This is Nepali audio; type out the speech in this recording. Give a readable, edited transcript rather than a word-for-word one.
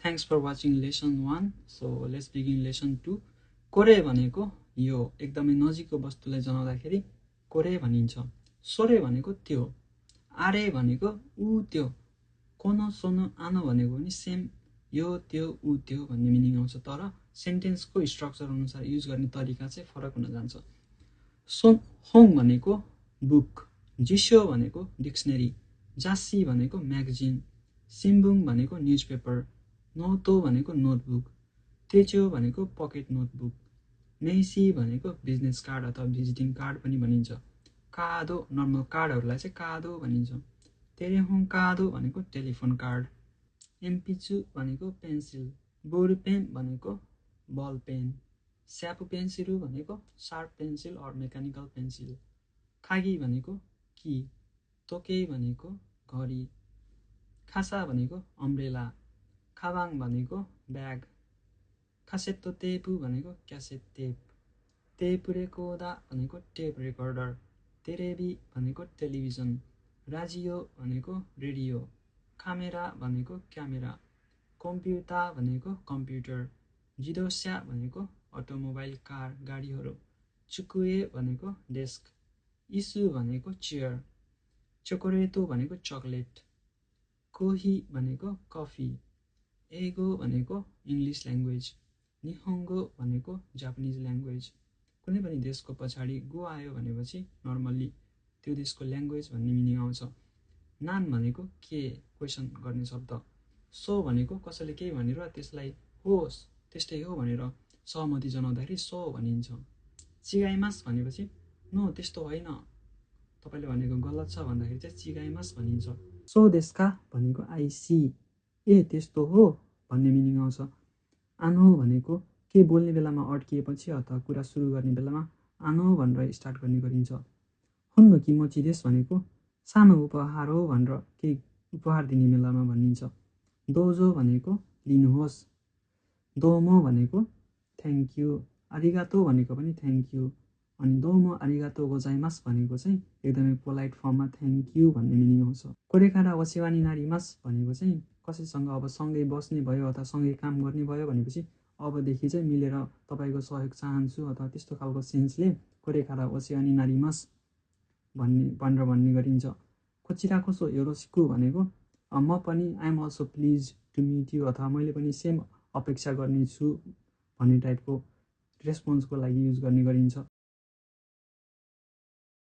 Thanks for watching lesson 1. So let's begin lesson 2. कोरे भनेको यो एकदमै नजिकको वस्तुलाई जनाउँदाखेरि कोरे भनिन्छ. सोरे भनेको त्यो, आरे भनेको उ त्यो, कोनो सोनो आनो भनेको पनि सेम यो त्यो उ त्यो भन्ने मिनिङ आउँछ. तर सेन्टेन्सको स्ट्रक्चर अनुसार युज गर्ने तरिका चाहिँ फरक हुन जान्छ. होङ भनेको बुक, जिस्यो भनेको डिक्सनरी, जासी भनेको म्यागजिन, सिम्बुङ भनेको न्युजपेपर, नोतो भनेको नोटबुक, तेच्यो भनेको पकेट नोटबुक, मेसी भनेको बिजनेस कार्ड अथवा भिजिटिङ कार्ड पनि भनिन्छ. कादो नर्मल कार्डहरूलाई चाहिँ कादो भनिन्छ. तेरेहोङ कादो भनेको टेलिफोन कार्ड, एम्पिचु भनेको पेन्सिल, बोरु पेन भनेको बल पेन, स्यापु पेन्सिलु भनेको sharp pencil or mechanical pencil, खागी भनेको की, तोकेई भनेको घडी, खासा भनेको अम्ब्रेला, खाबाङ भनेको ब्याग, खासेत्तो तेपु भनेको क्यासेट टेप, तेपुरेकोदा भनेको टेप रेकर्डर, तेरेबी भनेको टेलिभिजन, राजियो भनेको रेडियो, कामेरा भनेको क्यामेरा, कम्प्युटा भनेको कम्प्युटर, जिडोस्या भनेको अटोमोबाइल कार गाडीहरू, चुकुए भनेको डेस्क, इसु भनेको चेयर, चोकोरेटो भनेको चकलेट, कोही भनेको कफी, एगो भनेको इङ्ग्लिस ल्याङ्ग्वेज, निहोङ्गो भनेको जापानिज ल्याङ्ग्वेज. कुनै पनि देशको पछाडि गो आयो भनेपछि नर्मल्ली त्यो देशको ल्याङ्ग्वेज भन्ने मिनिङ आउँछ. नान भनेको के क्वेसन गर्ने शब्द, सो भनेको कसैले केही भनेर त्यसलाई होस् त्यस्तै हो भनेर सहमति जनाउँदाखेरि सो भनिन्छ. चिगाइमास भनेपछि नो त्यस्तो होइन, तपाईँले भनेको गलत छ भन्दाखेरि चाहिँ चिगाइमास भनिन्छ. सो देशका भनेको आइसी, ए त्यस्तो हो भन्ने मिनिङ आउँछ. आनो भनेको के बोल्ने बेलामा अड्किएपछि अथवा कुरा सुरु गर्ने बेलामा आनो भनेर स्टार्ट गर्ने गरिन्छ. हुन्न कि मोचिदेश भनेको सानो उपहार हो भनेर केही उपहार दिने बेलामा भनिन्छ. दोजो भनेको लिनुहोस्, दोमो भनेको थ्याङ्क यू, आरिगातो भनेको पनि थ्याङ्क यू, अनि दोमो आरिगातो गोजाइमास भनेको चाहिँ एकदमै पोलाइट फर्ममा थ्याङ्क यू भन्ने मिनिङ आउँछ. कोरेकारा वसेवानी नारीमास भनेको चाहिँ कसैसँग अब सँगै बस्ने भयो अथवा सँगै काम गर्ने भयो भनेपछि अबदेखि चाहिँ मिलेर तपाईँको सहयोग चाहन्छु अथवा त्यस्तो खालको सेन्सले कोरेकारा वसेवानी नारीमास भन्ने गरिन्छ. कोचिराकोसो योरोसिकु भनेको म पनि I'm also please to meet you अथवा मैले पनि सेम अपेक्षा गर्नेछु भन्ने टाइपको रेस्पोन्सको लागि युज गर्ने गरिन्छ.